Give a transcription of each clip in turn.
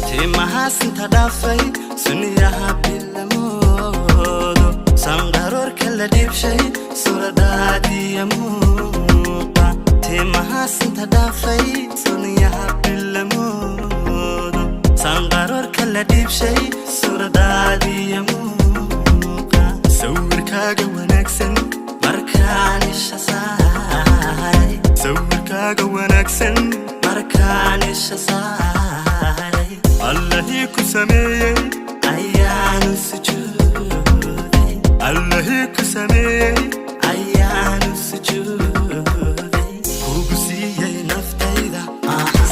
Timahaasinta dhaafay, suniyaha bilamoodo, sanqaroorka la dhiibshay, suuradaadiya muuqa. Timahaasinta dhaafay, suniyaha bilamoodo, sanqaroorka la dhiibshay, suuradaadiya muuqa. Sawirkaaga wanaagsan markaan isha saaray, sawirkaaga wanaagsan markaan isha saaray, Allahii ku sameeyey ayaanu sujuuday, Allahii ku sameeyey ayaanu sujuuday, kugu siiyey naftayda.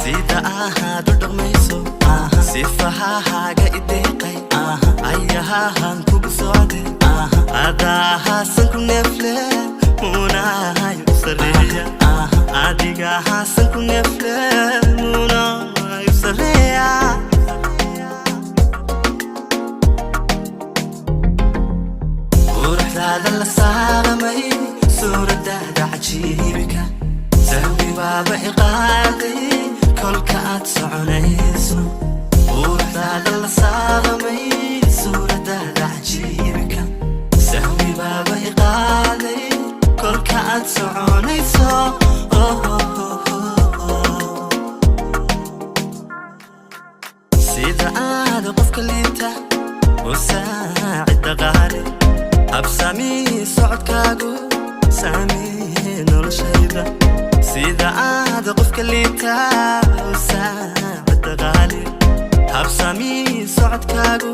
Sida ahaad u dhaqmayso, sifahahaaga ideeqay, ayahahan kugu socde, adahaasan ku neefle, munahayo sareeya, adigahaasan ku neefle, munahayo sareeya. Quruxdaada la saalamay, suuradaada cajiibka, sahwi baaba iqaaday kolka aad soconayso. Quruxdaada la saalamay, suuradaada cajiibka, sahwi baaba iqaaday kolka aad soconayso. Sida aad qofka liita u saacida qaali, habsamii socodkaagu saamee noloshayda. Sida aad qofka liita u saacida qaali, habsamii socodkaagu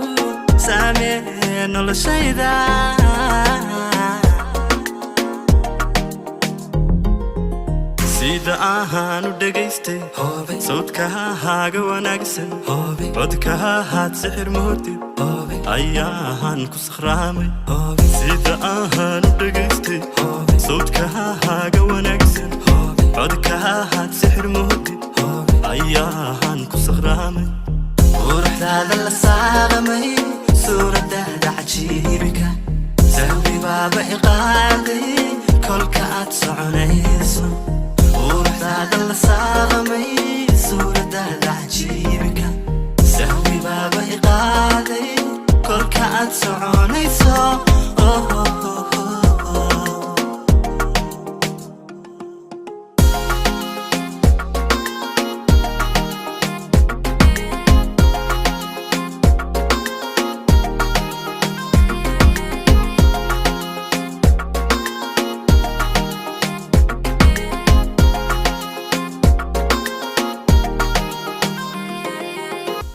saamee noloshayda. Sida ahaan u dhegaystay sawdkahaaga wanaagsan, codkahahaad sixir moodid, ayaahan ku sakhraamay. Sida ahaan u dhegaystay sawdkahaaga wanaagsan.